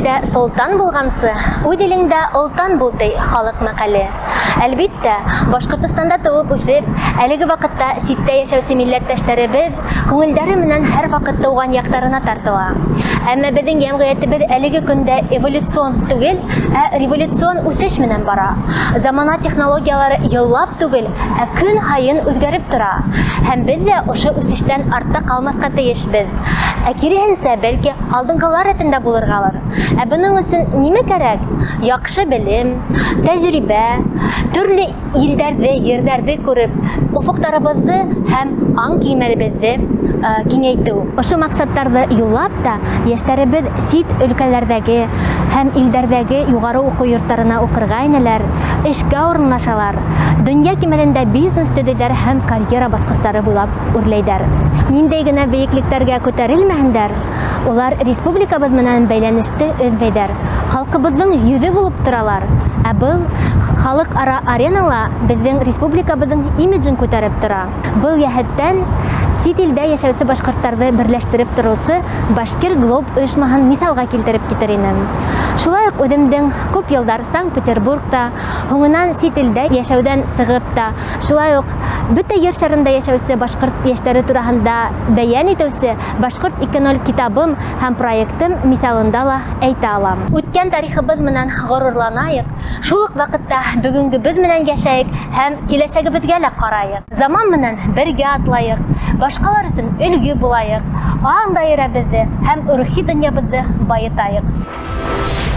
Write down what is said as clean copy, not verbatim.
Илдә солтан булғансы, үҙ илеңдә олтан бул, ти халыҡ мәҡәле. Әлбиттә, Башҡортостанда тыуып үҫеп, әлеге ваҡытта ситтә йәшәүсе милләттәштәребеҙ күңелдәре менән һәр ваҡыт тыуған яҡтарына тартыла. Әммә беҙҙең йәмғиәтебеҙ әлеге көндә эволюцион түгел, ә революцион үҫеш менән бара. Замана технологиялары йыллап түгел, ә көн һайын үҙгәреп тора. Һәм беҙ ҙә ошо үҫештән артта ҡалмаҫҡа тейешбеҙ. Ә киреһенсә, бәлки, алдынғылар рәтендә булырғалыр. Ә бының өсөн нимә кәрәк? Яҡшы белем, тәжрибә, төрлө илдәрҙе, ерҙәрҙе күреп, офоҡтарыбыҙҙы һәм аң кимәлебеҙҙе киңәйтеү. Ошо маҡсаттарҙы юллап та йәштәребеҙ сит өлкәләрҙәге һәм илдәрҙәге юғары уҡыу йорттарына уҡырға инәләр, эшкә урынлашалар, донъя кимәлендә бизнес төҙөйҙәр һәм карьера баҫҡыстары буйлап үрләйҙәр. Ниндәй генә бейеклектәргә күтәрелмәһендәр, улар республикабыҙ менән бәйләнеште өҙмәйҙәр, халҡыбыҙҙың йөҙө булып торалар. Ә был халыҡ-ара аренала беҙҙең республикабыҙҙың имиджын күтәреп тора. Был йәһәттән сит илдә йәшәүсе башҡорттарҙы берләштереп тороусы Башкир Глоб ойошмаһын миҫалға килтереп китер инем. Шулай уҡ үҙемдең күп йылдар Санкт-Петербургта, һуңынан сит илдә йәшәүҙән сығып та, шулай уҡ бөтә ер шарында йәшәүсе башҡорт йәштәре тураһында бәйән итеүсе Башҡорт 2.0 китабым һәм проектым миҫалында ла әйтә алам. Үткән тарихыбыҙ менән ғорурланайыҡ, шул уҡ ваҡытта бөгөнгөбөҙ менән йәшәйек һәм киләсәгебеҙгә лә ҡарайыҡ. Заман менән бергә атлайыҡ, башҡалар өсөн өлгө булайыҡ, аң даирәбеҙҙе һәм рухи донъябыҙҙы байытайыҡ.